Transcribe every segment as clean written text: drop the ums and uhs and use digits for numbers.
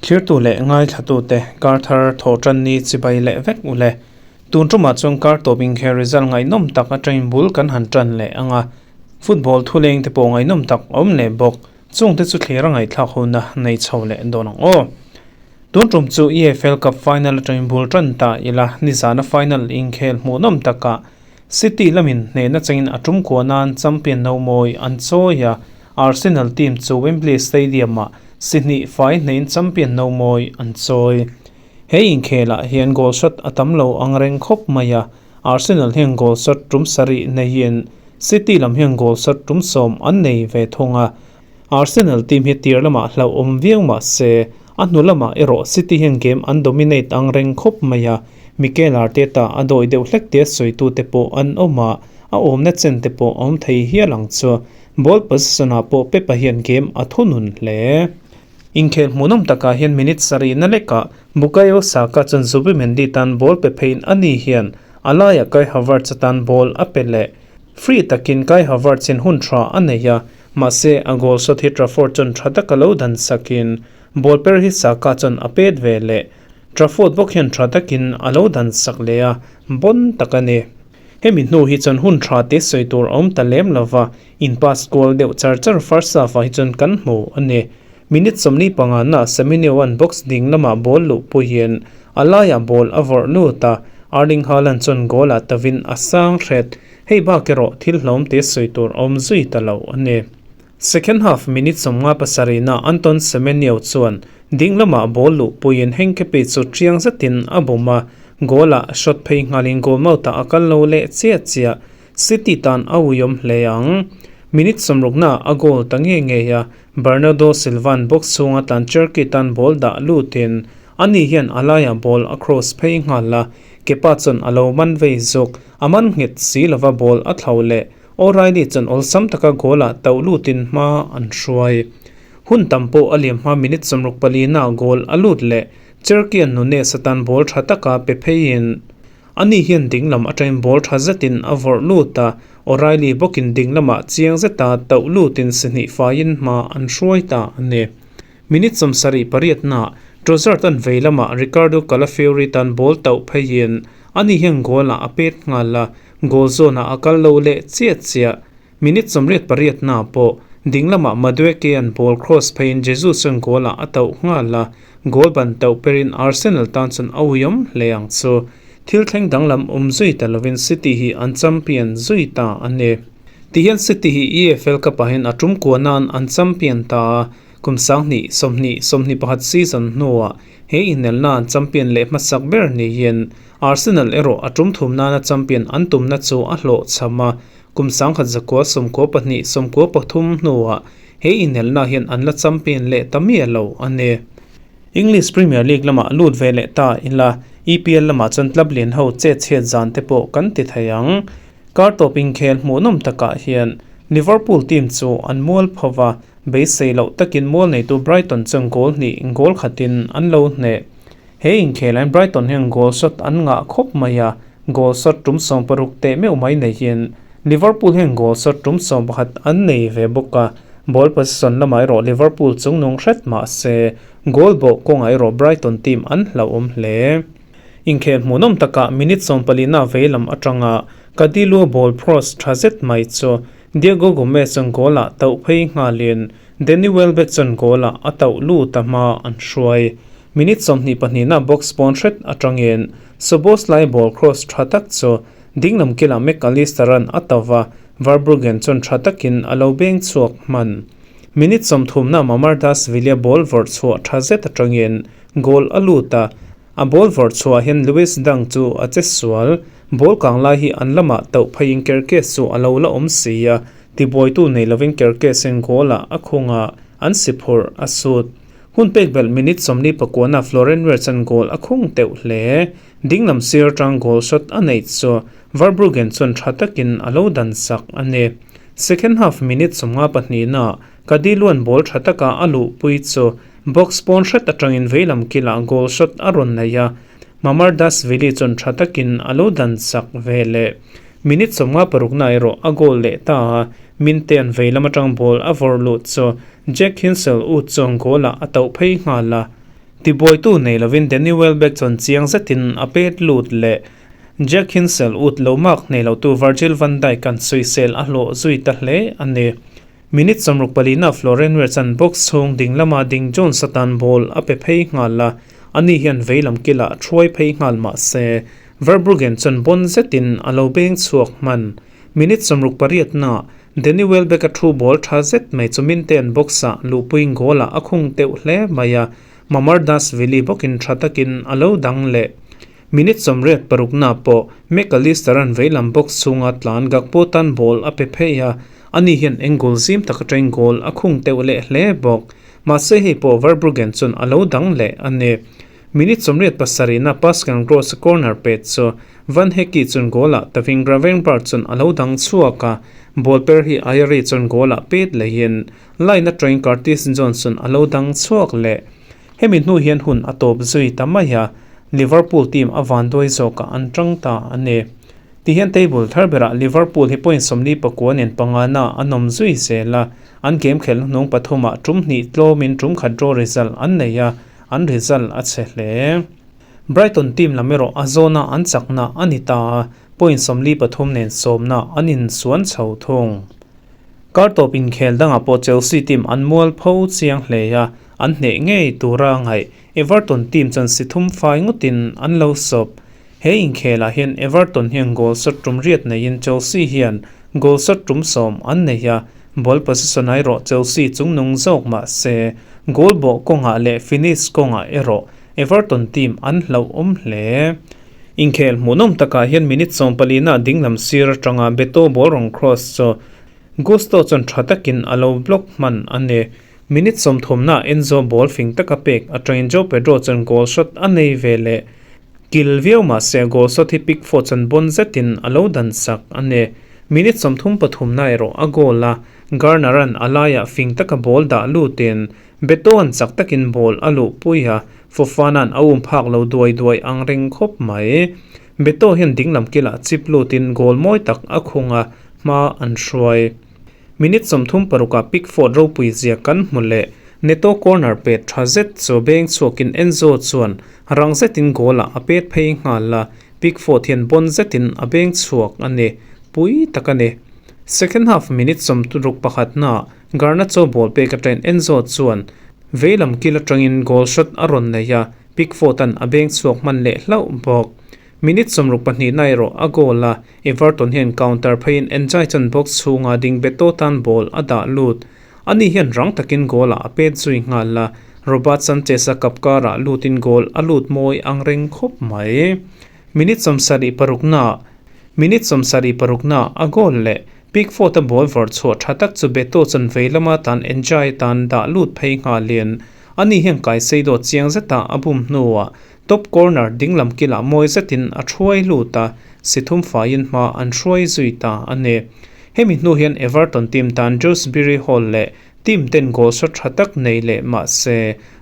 Thirtu leh ngaithlatute kar thar thawh tan ni chibai leh vek u le. Tun tumah chuan kar tawp inkhel result ngaihnawm tak atangin bul kan han tan leh ang a. Football thuleng te pawh ngaihnawm tak a awm leh bawk. Chungte chu thlir a ngaihthlak huna nei chho leh dawn ang aw. Tun tum chu EFL Cup final atangin bul tan ta ila nizana final inkhel hmuhnawm takah City lamin hnehna changin a tum kuah nan champion no mawi an chawi a, Arsenal team chu Wembley Stadium-ah si hnih fai hnehin champion no mawi an chawi. He inkhelah hian goal shot a tam lo ang reng khawp mai a, Arsenal hian goal shot tum sarih neiin City lam hian goal shot tum sawm an nei ve thung a. Arsenal team hi tir lamah hlauhawm viau mah se, a hnu lamah erawh City hian game an dominate ang reng khawp mai a, Mikel Arteta a dawi deuh hlek tia sawitute pawh an awm a, a awmna chen te pawh a awm thei hial ang chu. Ball possession-ah pawh Pep-a hian game a thunun hle. Inkhel hmuhnawm takah hian minute sarihna lekah Bukayo Saka chuan Zubimendi tan ball pe pheiin ani hian a laiah Kai Havertz atan ball a pe leh. Free takin Kai Havertz-in hun tha a nei a, mahse a goal shot hi Trafford chuan tha taka lo dan sakin ball per hi Saka chuan a pet ve leh. Trafford bawk hian tha takin a lo dan sak leh a, bon tak a ni. Hemi hnu hi chuan hun tha te sawi tur a awm ta lem lo va, in pass kual deuh char char first half ah hi chuan kan hmu a ni. Minute 45 na Semenyo-a'n box ding lamah ball luh puiin a laiah ball a vawrh lut a, Erling Haaland chuan goal ah tavin a sang hret. Hei bak erawh thil hlawm te sawi tur a awm zui ta lo a ni. Second half minute 57 na Anton Semenyo chuan ding lamah ball luh puiin Henkepi chu chiang zetin a bum a, goal ah shot phei nghalin goal mouth-ah a kal lo leh chiah chiah. City tan a uiawm hle ang. Minute 60 na a goal ta nge ngei a, Bernardo Silva'n box chhunga tlan Cherki tan ball dah lutin ani hian a laiah ball a cross phei nghal a, Kepa chuan a lo man vei zuk, a man nghet si lova ball a thlo leh. O'Reilly chuan awlsam taka goal-ah tauh lutin hma an hruai. Hun tam pawh a liam hma minute 64 na goal a lut leh Cherki-a'n Nunez atan ball tha taka pe pheiin ani hian dinglam atangin ball tha zetin a vawrh lut a, O'Reilly bawkin dinglamah chiang zeta tauh lutin si hnih faiin hma an hruai ta a ni. Minute 78 na Trossard an vei lamah Riccardo Calafiori tan ball tauh pheiin ani hian goal-ah a pet nghal a, Goal zawnah a kal lo leh chiah chiah. Minute 88 na pawh ding lamah Madueke-a'n ball cross pheiin Jesus chuan goal-ah a tauh nghal a, goal ban tauh perin Arsenal tan chuan a uiawm hle ang chu. Thil thleng danglam awm zui ta lovin City hi an champion zui ta a ni. Tihian City hi EFL Cup-ah hian a tum kua nan an champion ta a, kum 20 20 21 season hnuah he inelna an champion leh hmasak ber niin Arsenal erawh a tum thum nana champion an tumna chu a hlawhchham a, kum 1992 93 hnuah he inelna hian an la champion leh ta miah lo a ni. English Premier League lamah lut ve leh ta ila, EPL lamah chuan club lian ho chet chhiat zan te pawh kan ti thei ang. Kar tawp inkhel hmuhnawm takah hian Liverpool team chu an mual pho va, beisei loh takin mual neitu Brighton chuan goal hnih goal khatin an lo hneh. He inkhelain Brighton hian goal shot an ngah khawp mai a, goal shot tum 60 teh meuh mai neihin Liverpool hian goal shot tum 11 an nei ve bawk a, ball possession lamah erawh Liverpool chungnung hret mah se goal bawh kawngah erawh Brighton team an hlauhawm hle. Inkhel hmuhnawm takah minute 14 na vei lam atanga Kadilu ball cross tha zet mai chu Diego Gomez chuan goal ah tauh phei nghalin Danny Welbeck chuan goal ah a tauh lut a hma an hruai. Minute 22 na box pawn hret atangin Szoboszlai ball cross tha tak chu dinglam kilah Mac Allister-a'n a tauh va, Verbruggen chuan tha takin a lo beng chhuak hman. Minute 30 na Mamardashvili-a ball vawrh chhuah tha zet atangin goal a lut a, a ball vawrh chhuah hian Lewis Dunk chu a che sual. Ball kang lai hi an lamah tauh pheiin Kerkez chu a lo la awm si a, tibuaitu nei lovin Kerkez-in goal-ah a khung a, an si phurh a sut. Hun pek belh minute 49 na Florian Wirtz-a'n goal a khung teuh hle. Dinglam sir atang goal shot a neih chu Verbruggen chuan tha takin a lo dan sak a ni. Second half minute 54 na Kadiluan ball tha taka a luhpui chu box pawn hret atangin veilam kilah goal shot a rawn nei a, Mamardashvili chuan tha takin a lo dan sak ve leh. Minute 56 na erawh a goal leh ta a, Mintea'n vei lam atang ball a vawrh lut chu Jack Hinshelwood chuan goal ah a tauh phei nghal a. Tibuaitu nei lovin Danny Welbeck chuan chiang zetin a pet lut leh. Jack Hinshelwood lo mak hneh lotu Virgil van Dijk an sawisel a hlawh zui ta hle a ni. Minute 64 na Florian Wirtz-a'n box chhung ding lama ding Jones atan ball a pe phei nghal a, ani hian vei lam kilah thuai phei nghal mah se Verbruggen chuan bawn zetin a lo beng chhuak hman. Minute 68 na Danny Welbeck-a thu ball tha zet mai chu Mintea'n box-ah luhpuiin goal-ah a khung teuh hle mai a, Mamardashvili bawkin tha takin a lo dang leh. Minute 86 na pawh Mac Allister-a'n veilam box chhunga tlan Gakpo tan ball a pe phei a, ani hian eng goal zim tak atangin goal a khung teuh leh hle bawk. Mahse hei pawh Verbruggen chuan a lo dang leh a ni. Minute 87 na Pascal Gross-a corner pet chu Van Hecke chuan goal-ah tavin Gravenberch chuan a lo dang chhuak a, ball per hi Ayari chuan goal-ah pet lehin line atangin Curtis Jones chuan a lo dang chhuak leh. Hemi hnu hian hun a tawp zui ta mai a, Liverpool team a vanduai zawkah an tang ta a ni. Tihian table thar berah Liverpool hi point 49 nen pangana an awm zui zel a, an game khelh hnuhnung pathumah tum hnih tlawmin tum khat draw result an nei a, an result a chhe hle. Brighton team lam erawh a zawna an chakna a ni ta a, point 43 nen sawmna an insuan chho thung. Kar tawp inkhel dangah pawh Chelsea team an mual pho chiang hle a, an hneh ngei tura ngaih Everton team chuan si thum fai ngawtin an lo sawp. He inkhelah hian Everton hian goal shot tum riat neiin Chelsea hian goal shot tum 10 an nei a, ball possession erawh Chelsea chungnung zawk mah se goal bawh kawngah leh finish kawngah erawh Everton team an hlauhawm hle. Inkhel hmuhnawm takah hian minute 14 na dinglam sir atanga Beto ball rawn cross chu Gusto chuan tha takin a lo block hman a ni. Minute 30 na Enzo ball fing taka pek atangin Joao Pedro chuan goal shot a nei ve leh. Kil viau mah se goal shot hi Pickford chuan bawn zetin a lo dan sak a ni. Minute 33 na erawh a goal a, Garner-a'n a laiah fing taka ball dah lutin Beto-a'n chak takin ball a luhpui a, Fofana-a'n a um phak lo duai duai ang reng khawp mai. Beto hian dinglam kilah chip lutin goal mawi tak a khung a, hma an hruai. Minute 36 ah Pickford ropui zia kan hmu leh. Neto corner pet tha zet chu beng chhuakin Enzo chuan rang zetin goal ah a pet phei nghal a, Pickford hian bawn zetin a beng chhuak a ni. Pui tak a ni. Second half minute 61 na Garnacho ball pek atangin Enzo chuan veilam kil atangin goal shot a rawn nei a, Pickford an a beng chhuak hman leh hlauh bawk. Minute 62 na erawh a goal a, Everton hian counter pheiin N'Jai chuan box chhunga ding Beto tan ball a dah lut. Ani hian rang takin goal ah a pet zui nghal a, Robert Sanchez a kap karah lutin goal a lut mawi ang reng khawp mai. Minute 76 na Minute 76 na a goal leh Pickford a ball vawrh chhuah tha tak chu Beto chuan vei lama tan N'Jai tan dah lut phei nghalin ani hian Caicedo chiang zetah a bum hnuah top corner dinglam kilah mawi zetin a thuai lut a, si thum faiin hma an hruai zui ta a ni. Hemi hnu hian Everton team tan Dewsbury Hall leh team ten goal shot tha tak nei leh mah se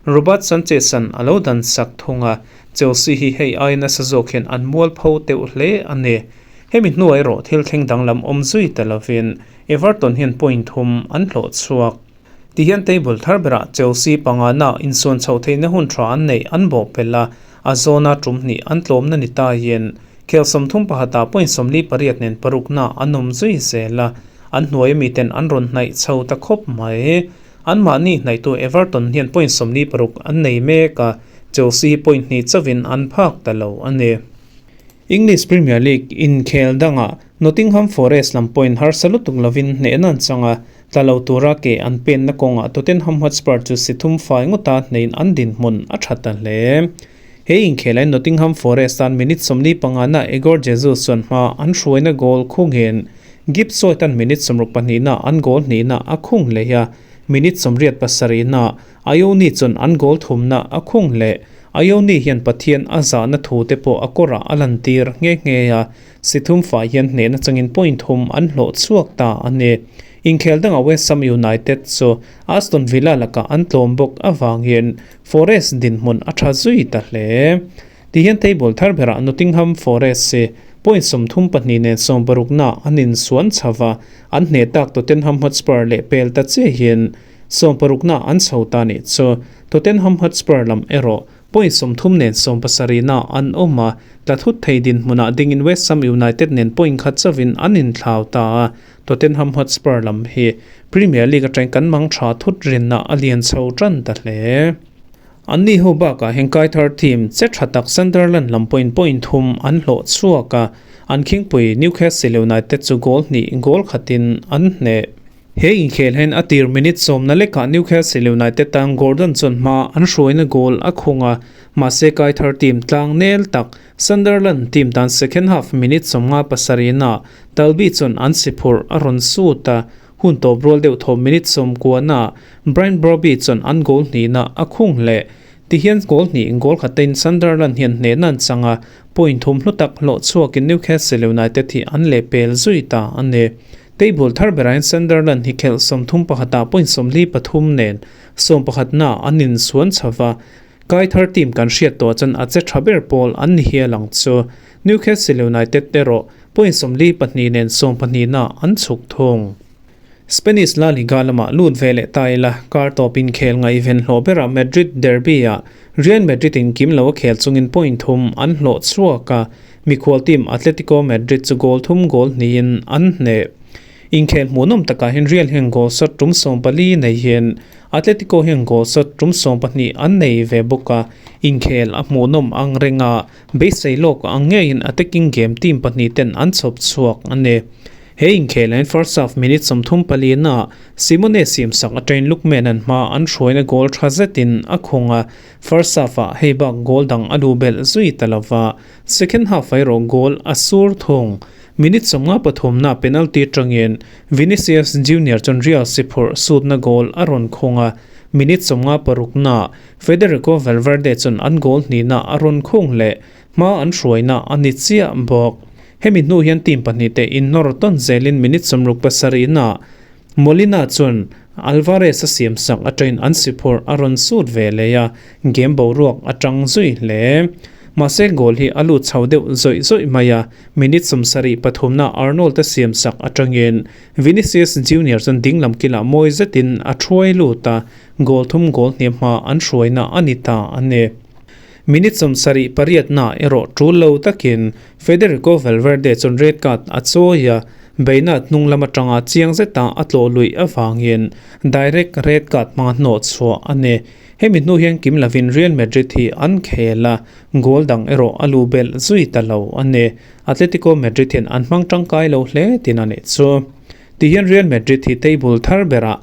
Robert Sanchez-a'n a lo dan sak thung a, Chelsea hi hei ai nasa zawk hian an mual pho teuh hle a ni. Hemi hnuah erawh thil thleng danglam awm zui ta lovin Everton hian point thum an hlawh chhuak. Tihian table thar berah Chelsea panga na insuan chhoh theihna hun tha an neih an bawh pel a, a zawna tum hnih an tlawmna ni taiin khel 31 ah point 48 nen parukna an awm zui zel a, an hnuai miten an rawn hnaih chho ta khawp mai. Anmahni hnaihtu Everton hian point 46 an nei mek a, Chelsea hi point hnih chauhin an phak ta lo a ni. English Premier League inkhel dangah Nottingham Forest lam point harsa lutuk lovin hnehna an chang a, tla lo tura ke an penna kawngah Tottenham Hotspur chu si thum fai ngawta hneiin an dinhmun a tha ta hle. He inkhelain Nottingham Forest tan minute 45 na Igor Jesus chuan hma an hruaina goal khungin Gibbs White-a'n minute 62 na an goal hnihna a khung leh a, minute 87 na Ioni chuan an goal thumna a khung leh. Ioni hian Pathian a zahna thu te pawh a kawrah a lantir nghe nghe a, si thum fai hian hnehna changin point thum an hlawh chhuak ta a ni. Inkhel dangah West Ham United chu Aston Villa lakah an tlawm bawk avangin Forest dinhmun a tha zui ta hle. Tihian table thar berah Nottingham Forest hi Point 32 nen 60 na an insuan chho a, an hneh tak Tottenham Hotspur leh pel ta chiahin 60 na an chho ta nih chu. Tottenham Hotspur lam erawh point 30 nen 70 na an awm a, tla thut thei dinhmunah dingin West Ham United nen point khat chauhin an inthlau ta a. Tottenham Hotspur lam hi Premier League atangin kan mang tha thut rinna a lian chho tan ta hle. Anni ho bakah hian kai thar team che tha tak Sunderland lam pawhin point 3 an hlawh chhuak a, an khingpui Newcastle United chu goal 2 goal khatin an hneh. He inkhel hian a tir minute 10 na lekah Newcastle United tan Gordon chuan hma an hruaina goal a khung a, mahse kai thar team tlang nel tak Sunderland team tan second half minute 57 na Talby chuan an siphurh a rawn sut a, hun tawp rual deuh thaw minute 90 na Brian Brobbey chuan an goal 2 na a khung leh. Tihian goal 2 goal khatin Sunderland hian hneh nan changa point 3 hlu tak hlawh chhuakin Newcastle United hi an leh pel zui ta a ni. Table thar berain Sunderland hi khelh 31 ah point 43 nen 11 na an insuan chho a, kai thar team kan hriat tawh chuan a che tha ber pawl an ni hial ang chu. Newcastle United erawh point 42 nen 12 na an chhuk thung. Spanish La Liga lamah lut ve leh ta ila, kar tawpin khel ngaihven hlawh berah Madrid derby ah Real Madrid in kim lo a khel chungin point 3 an hlawh chhuak a, mikhual team Atletico Madrid chu goal 3 goal hnihin an hneh. Inkhel hmuhnawm takah hian Real hian goal shot tum 14 nei hian Atletico hian goal shot tum 12 an nei ve bawk a, inkhel a hmuhnawm ang renga beisei lawk ang ngeiin attacking game team pahnih ten an chhawp chhuak a ni. He inkhel hian first half minute 34 na Simone siam sak atangin Lookman an hma an hruaina goal tha zetin a khung a, first half ah hei bak goal dang a lu belh zui ta lova, second half erawh goal a sur thung. Minute 53 na penalty tangin Vinicius Junior chuan Real siphurh sutna goal a rawn khung a, minute 56 na Federico Valverde chuan an goal 2 na a rawn khung leh, hma an hruaina a ni chiah bawk. Hemi hnu hian team pahnih te innawr tawn zelin minute 67 na Molina chuan Alvarez a siam sak atangin an siphurh a rawn sut ve leh a, game boruak atang zui hle. Mahse goal hi a lut chho deuh zawih zawih mai a, minute 73 na Arnold a siam sak atangin Vinicius Junior chuan dinglam kilah mawi zetin a thuai lut a, goal 3 goal 2 hma an hruaina a ni ta a ni. Minute 78 na erawh tul lo takin Federico Valverde chuan red card a chawi a, beina hnung lam atanga chiang zeta a tlawh lui awangin direct red card hmanga hnawh chhuah a ni. Hemi hnu hian kim lovin Real Madrid hi an khel a, goal dang erawh a lu belh zui ta lo a ni. Atletico Madrid hian an hmang tangkai lo hle tin a nih chu. Tihian Real Madrid hi table thar berah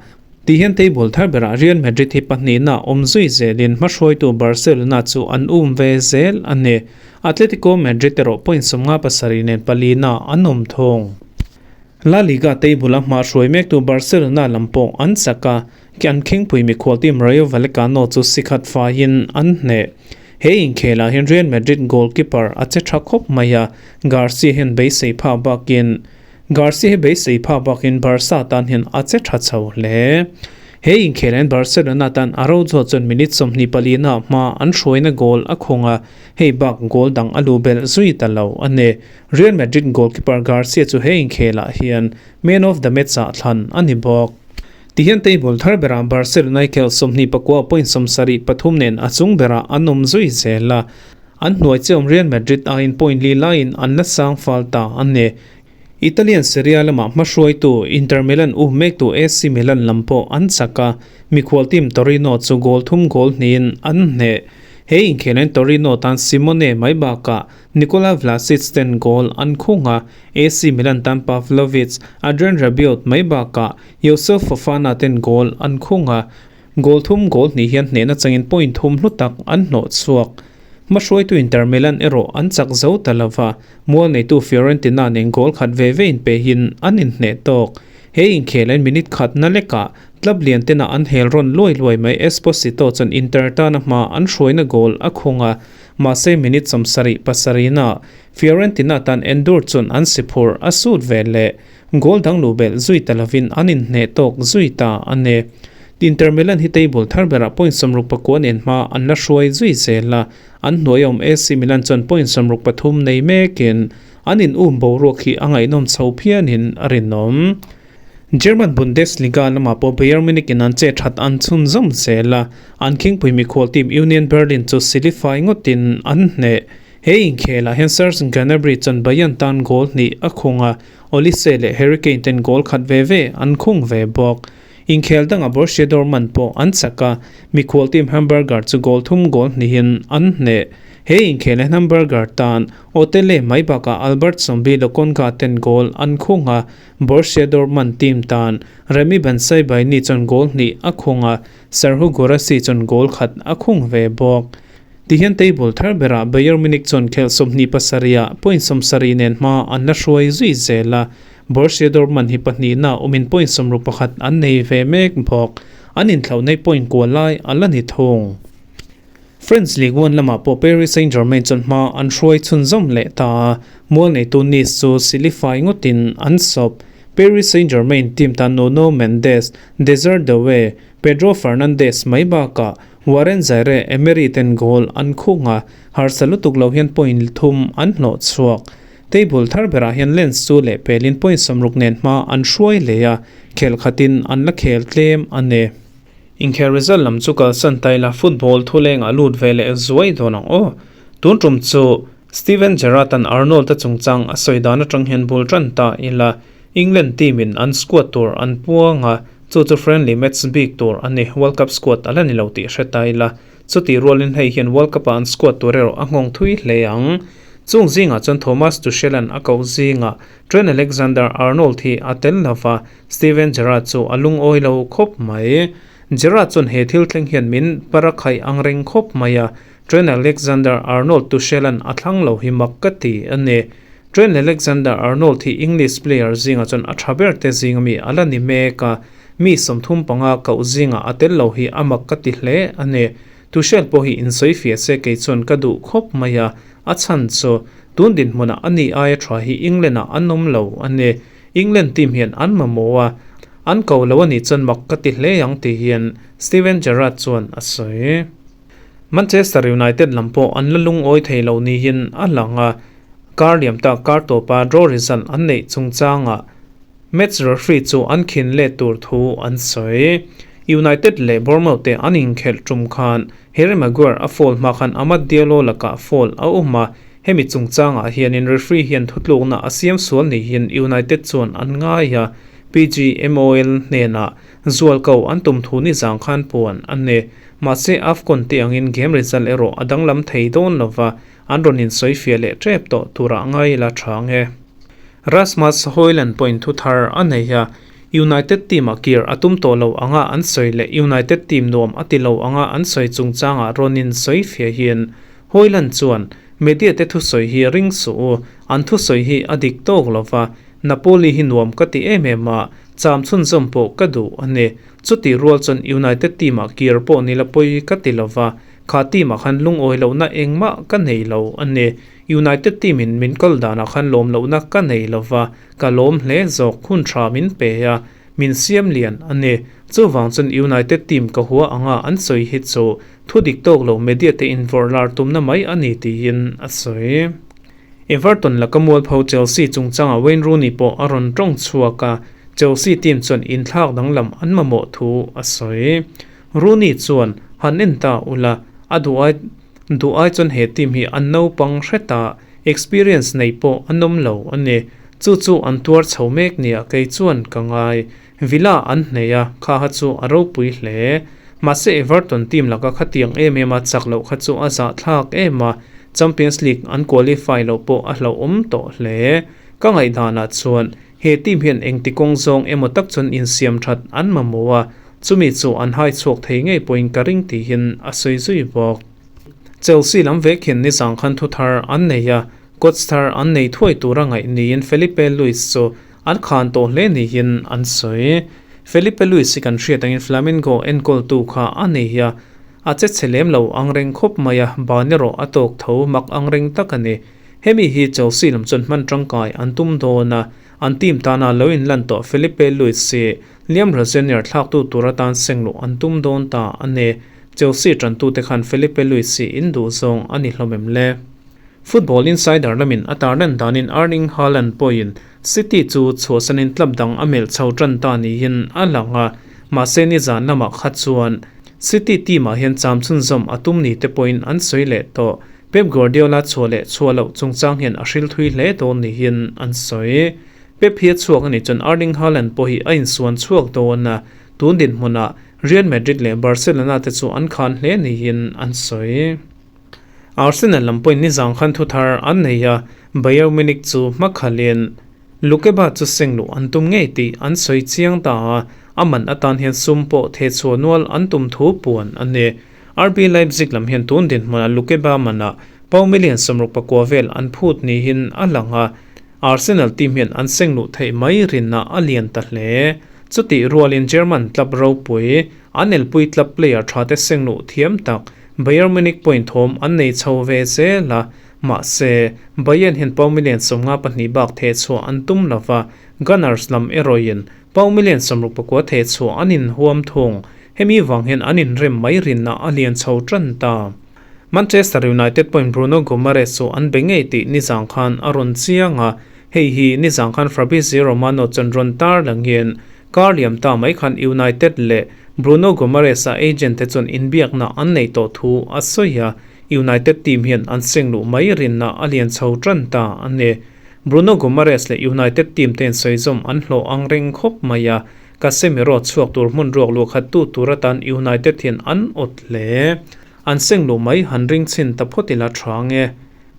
Tihian table thar berah Real Madrid hi pahnih na awm zui zelin hmahruaitu Barcelona chu an um ve zel a ni. Atletico Madrid erawh point 57 nen 4 na an awm thung. La Liga table a hmahruai mektu Barcelona lam pawh an chak a, an khingpui mikhual team Rayo Vallecano chu sikhat faiin an hneh. He inkhelah hian Real Madrid goalkeeper a che tha khawp mai a, Garcia hian beisei pha bakin Garcia hi beisei pha bakin Barca tan hian a che tha chho hle. He inkhel hian Barcelona tan Araujo chuan minute 24 na hma an hruaina goal a khung a, hei bak goal dang a lu belh zui ta lo a ni. Real Madrid goalkeeper Garcia chu he inkhelah hian man of the match ah thlan a ni bawk. Tihian table thar berah Barcelona khel 29 point 73 nen a chung berah an awm zui zel a, an hnuai cheawm Real Madrid aiin point li laiin an la sang fal ta a ni. Italian Serie A lamah hmahruaitu Inter Milan u mektu AC Milan lam pawh an chak a, mikhual team Torino chu goal 3 goal hnihin an hneh. He inkhelain Torino tan Simone mai bakah Nikola Vlasic ten goal an khung a, AC Milan tan Pavlovic, Adrian Rabiot mai bakah Yusuf Fofana ten goal an khung a, goal 3 goal hnih hian hnehna changin point 3 hlu tak an hlawh chhuak. Hmahruaitu Inter Milan erawh an chak zo ta lova, mual neitu Fiorentina nen goal khat ve vein pe hin an inhneh tawk. He inkhelain minute khat na lekah club lian tena an hel rawn luai luai mai Esposito chuan Inter tana hma an hruaina goal a khung a, mahse minute 77 na Fiorentina tan Endur chuan an siphurh a sut ve leh. Goal dang lu belh zui ta lovin an inhneh tawk zui ta a ni. Inter Milan hi table thar berah point 69 nen hma an la hruai zui zel a, an hnuai awm AC Milan chuan point 63 nei mekin An in um boruak hi a ngaihnawm chho phianin a rinawm. German Bundesliga lamah pawh Bayern Munich in an che that an chhunzawm zel a, an khingpui mikhual team Union Berlin chu silifai ngawtin an hneh. He inkhelah hian Serge Gnabry chuan Bayern tan goal hnih a khung a, Olise leh Harry Kane ten goal khat ve ve an khung ve bawk. Inkhel dangah Borussia Dortmund pawh an chak a, mikhual team Hamburger chu goal thum goal hnihin an hneh. He inkhel hian Hamburger tan Otele mai bakah Albert Sombi Lokonga ten goal an khung a, Borussia Dortmund team tan Remy Bensebaini chuan goal hnih a khung a, Serhou Guirassy chuan goal khat a khung ve bawk. Tihian table thar berah Bayern Munich chuan khelh 27 ah point 70 nen hma an la hruai zui zel a, Borussia Dortmund hi pahnihna awmin point 61 an nei ve mek bawk. An inthlauh nei point kual lai a la ni thung. French Ligue 1 lamah pawh Paris Saint-Germain chuan hma an hruai chhunzawm leh ta a, mual neitu Nice chu silifai ngawtin an sawp. Paris Saint-Germain team tan Nuno Mendes, Desire Doue, Pedro Fernandes mai bakah Warren Zaire Emery ten goal an khung a, harsa lutuk lo hian point thum an hlawh chhuak. Table thar berah hian Lens chu lehpelin point 60 nen hma an hruai leh a, khel khatin an la khel tlem a ni. Inkhel result lam chu kalsan ta ila football thuleng a lut ve leh zuai dawn ang aw. Tun tum chu Steven Gerrard an Arnold a chungchang a sawi dan atang hian bul tan ta ila England team in an squad tur an puang a, chu chu friendly match bik tur a ni, World Cup squad a la ni lo tih hre ta ila. Chuti rualin hei hian World Cup ah an squad tur erawh a nghawng thui hle ang. Chung zingah chuan Thomas Tuchel an a koh zingah Trent Alexander-Arnold hi a tel lova, Steven Gerrard chu a lungawi lo khawp mai. Gerrard chuan he thil thleng hian min parakhaih ang reng khawp mai a, Trent Alexander-Arnold Tuchel an a thlang lo hi mak ka ti a ni. Trent Alexander-Arnold hi English player zingah chuan a tha ber te zinga mi a la ni mek a, mi 35 koh zingah a tel lo hi a mak ka ti hle a ni. Tuchel pawh hi insawi fiah se kei chuan ka duh khawp mai a, a chhan chu tun dinhmunah a ni aia tha hi England-ah an awm lo a ni. England team hian an mamawh a, an ko lo a nih chuan mak ka ti hle ang tih hian Steven Gerrard chuan a sawi. Manchester United lam pawh an la lungawi thei lo niin a lang a, kar liam tak kar tawpa draw result an neih chungchangah match referee chu an khin let tur thu an sawi. United leh Bournemouth te an inkhelh tum khan Harry Maguire a foul hma khan Amad Diallo lakah foul a awm a, hemi chungchangah hianin referee hian thutlukna a siam sual niin United chuan an ngai a, PGMOL hnenah zualko an tum thu nizang khan puan a ni. Mahse AFCON te angin game result erawh a danglam thei dawn lova, an rawn insawi fiah leh tep tawh turah ngai la tha nge. Rasmus Hojlund pawhin thu thar a nei a, United team a kir a tum tawh lo anga an sawi leh United team nuam a ti lo anga an sawi chungchangah rawn insawi fiah hian Hojlund chuan media te thusawi hi ring suh u, an thusawi hi a dik tawk lova, Napoli hi nuam ka ti em em a, cham chhunzawm pawh ka duh a ni. Chuti rual chuan United team ah kir pawh ni la pawi ka ti lova, kha team ah khan lungawi lohna engmah ka nei lo a ni. United team in min kal danah khan lawm lohna ka nei lova, ka lawm hle zawk hun tha min pe a, min siam lian a ni. Chuvang chuan United team ka hua anga an sawi hi chu thu dik tawk lo media te invawrh lar tumna mai a ni tiin a sawi. Everton laka mualpho Chelsea chungchangah Wayne Rooney pawh a rawn tawng chhuak a, Chelsea team chuan inthlak danglam an mamawh thu a sawi. Rooney chuan, Han en ta ula, a duh ai duh ai chuan he team hi an naupang hret a, experience nei pawh an awm lo a ni. Chu chu an tuar chho mek nia kei chuan ka ngai. Villa an hnei a, kha kha chu a ropui hle. Mahse Everton team laka khatiang em em a chak loh kha chu a zahthlak em a, Champions League an qualify loh pawh a hlauhawm tawh hle. Ka ngaihdanah chuan he team hian engti kawng zawng emaw tak chuan insiam that an mamawh a, chumi chu an hai chhuak thei ngei pawhin ka ring tihin a sawi zui bawk. Chelsea lam vek hian nizang khan thu thar an nei a, coach thar an nei thuai tura ngaih niin Felipe Luis chu an khan tawh hle niin an sawi. Felipe Luis hi kan hriat angin Flamengo enkawltu kha a nei a, a che chhe lem lo ang reng khawp mai a, ban erawh a tawk tho mak ang reng tak a ni. Hemi hi Chelsea lam chuan hman tangkai an tum dawn a, an team tana lo inlan tawh Felipe Luis hi Liam Rosenior thlaktu tur atan sengluh an tum dawn ta a ni. Chelsea tantute khan Felipe Luis hi in duh zawng a ni hlawm em le? Football Insider lamin a tarlan danin Erling Haaland pawhin City chu chhuahsanin club dang a melh chho tan ta niin a lang a, mahse nizan lamah kha chuan City team ah hian cham chhunzawm a tum ni te pawhin an sawi leh tawh. Pep Guardiola chhuah leh chhuah loh chungchang hian a hril thui hle dawn niin an sawi. Pep hi a chhuak a nih chuan Erling Haaland pawh hi a insuan chhuak dawn a, tun dinhmunah Real Madrid leh Barcelona te chu an khan hle niin an sawi. Arsenal lam pawhin nizang khan thuthar an nei a, Bayern Munich chu hmakhalin Lukeba chu seng luh an tum ngei tih an sawi chiang ta a, a man atan hian sum pawh thehchhuah nual an tum thu puan a ni. RB Leipzig lam hian tun dinhmunah Lukeba manah pau million 64 vel an phut niin a lang a, Arsenal team hian an seng luh theih mai rinna a lian ta hle. Chutih rualin German club ropui, an elpui club player tha te seng luh thiam tak Bayern Munich point thawm an nei chho ve zel a, mahse, Bayern hian pau million 52 bak thehchhuah an tum lo va, Gunners lam erawhin pau million 69 thehchhuah an inhuam thung. Hemi vang hian an inrem mai rinna a lian chho tan ta. Manchester United point Bruno Guimaraes chu an be ngei tih nizang khan a rawn chiang a, hei hi nizang khan Fabrizio Romano chuan rawn tar langin kar liam ta mai khan United leh Bruno Guimaraes-a agent te chuan inbiakna an nei tawh thu a sawi a, United team hian an seng luh mai rinna a lian chho tan ta a ni. Bruno Guimaraes leh United team te'n sawizawm an hlawh ang reng khawp mai a, Casemiro chhuak tur hmun ruak luh khat tu tur atan United hian an awt hle. An seng luh mai han ring chhin ta phawt ila tha nge.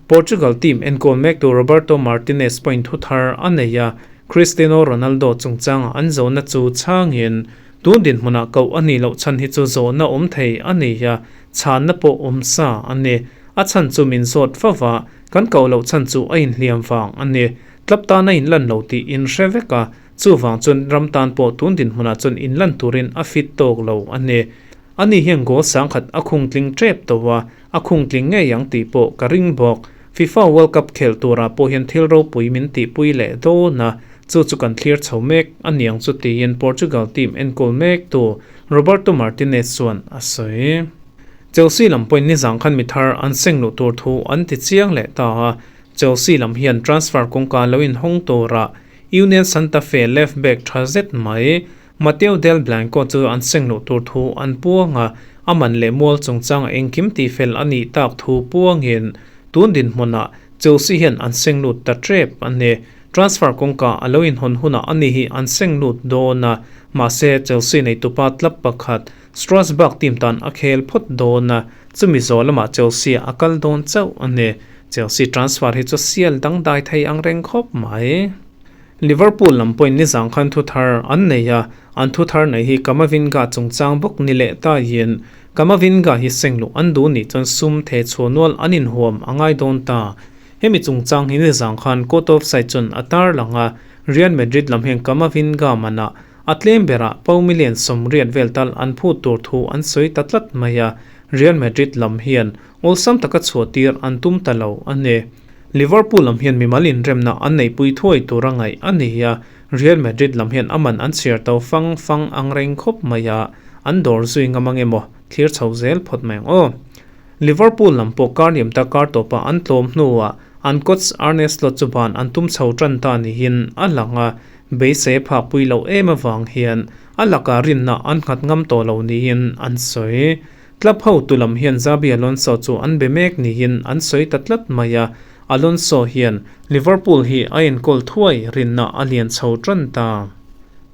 Portugal team enkawl mek tu Roberto Martinez pawhin thu thar a nei a, Cristiano Ronaldo chungchanga an zawhna chu chhangin, tun dinhmunah koh a nih loh chhan hi chu zawhna awm thei a ni a, chhanna pawh awm sa a ni. A chhan chu min zawt fo va, kan koh loh chhan chu a inhliam vang a ni. Club tan a inlan lo tih in hre vek a, chuvang chuan ram tan pawh tun dinhmunah chuan inlan turin a fit tawk lo a ni. Ani hian goal sangkhat a khung tling tep tawh a, a khung tling ngei ang tih pawh ka ring bawk. FIFA World Cup khelh turah pawh hian thil ropui min tihpui leh dawn a, chu chu kan thlir chho mek a niang chu tiin Portugal team enkawl mek tu Roberto Martinez chuan a sawi. Chelsea lam pawhin nizang khan mi thar an seng luh tur thu an ti chiang leh ta a, Chelsea lam hian transfer kawngka lo inhawng turah Union Santa Fe left back tha zet mai Mateo Del Blanco chu an seng luh tur thu an puang a, a man leh mual chungchanga engkim tihfel a nih tak thu puangin tun dinhmunah Chelsea hian an seng lut ta tep a ni. Transfer kawngka a lo inhawn hunah ani hi an seng lut dawn a, mahse Chelsea neitupa club pakhat Strasbourg team tan a khel phawt dawn a, chumi zawh lamah Chelsea a kal dawn chauh a ni. Chelsea transfer hi chu sial dangdai thei ang reng khawp mai. Liverpool lam pawhin nizang khan thu thar an nei a, an thu thar nei hi Camavinga chungchang bawk ni leh taiin Camavinga hi seng luh an duh nih chuan sum theh chhuah nual an inhuam a ngai dawn ta. Hemi chungchang hi nizang khan Court of Side chuan a tarlang a, Real Madrid lam hian Camavinga manah a tlem berah pau million 80 vel tal an phut tur thu an sawi ta tlat mai a, Real Madrid lam hian awlsam taka chhuah tir an tum ta lo a ni. Liverpool lam hian mimal inremna an neihpui thuai tur a ngaih a ni a, Real Madrid lam hian a man an chhiar to fang fang ang reng khawp mai a, an dawr zui ngam ang emaw thlir chho zel phawt mai ang aw. Liverpool lam pawh kar liam ta kar tawpah an tlawm hnuah an coach Arne Slot chu ban an tum chho tan ta niin a lang a, beisei a phakpui loh em avang hian a lakah rinna an nghat ngam tawh lo niin an sawi. Club hotu lam hian Xabi Alonso chu an be mek niin an sawi ta tlat mai a, Alonso hian Liverpool hi a enkawl thuai rinna a lian chho tan ta.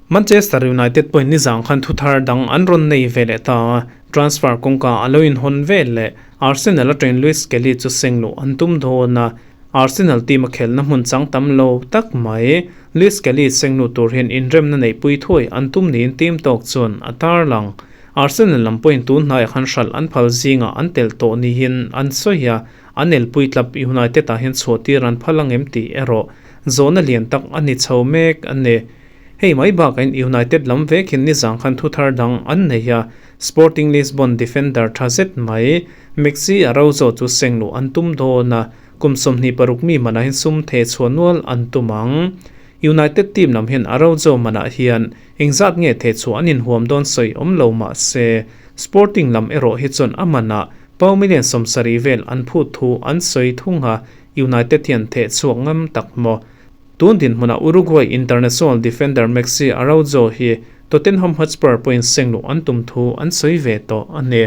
Manchester United pawhin nizang khan thuthar dang an rawn nei ve leh ta a, transfer kawngka a lo inhawn vel leh Arsenal atangin Lewis Kelly chu seng luh an tum dawn a, Arsenal team a khelna hmun chang tam lo tak mai. Lewis Kelly seng luh tur hian inremna neihpui thuai an tum niin team tawk chuan a tarlang. Arsenal lam pawhin tun hnaiah khan hralh an phal zingah an telh tawh niin an sawi a, an elpui club United ah hian chhuah tir an phal angem tih erawh zawhna lian tak a ni chho mek a ni. Hei mai bakain United lam vek hian nizang khan thu thar dang an nei a, Sporting Lisbon defender tha zet mai Maxi Araujo chu seng luh an tum dawn a, kum 26 mi manah hian sum theh chhuah nual an tum ang. United team lam hian Araujo manah hian Engzat nge theh chhuah an inhuam dawn sawi awm lo mah se, Sporting lam erawh hi chuan a manah pau million 70 vel an phut thu an sawi thung a. United hian theh chhuak ngam tak maw? Tun dinhmunah Uruguay international defender Maxi Araujo hi Tottenham Hotspur pawhin sengluh an tum thu an sawi ve tawh a ni.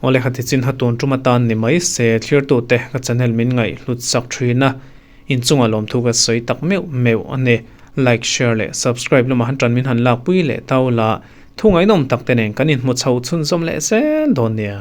Awle kha ti chin ha tun tum atan ni mai se thlirtute ka channel min ngaih hlut sak thin a, inchungah lawmthu ka sawi tak meuh meuh a ni. Like, share leh subscribe lamah han tan min han lakpui leh tau la, thu ngaihnawm tak te nen kan inhmu chho chhunzawm leh zel dawn nia.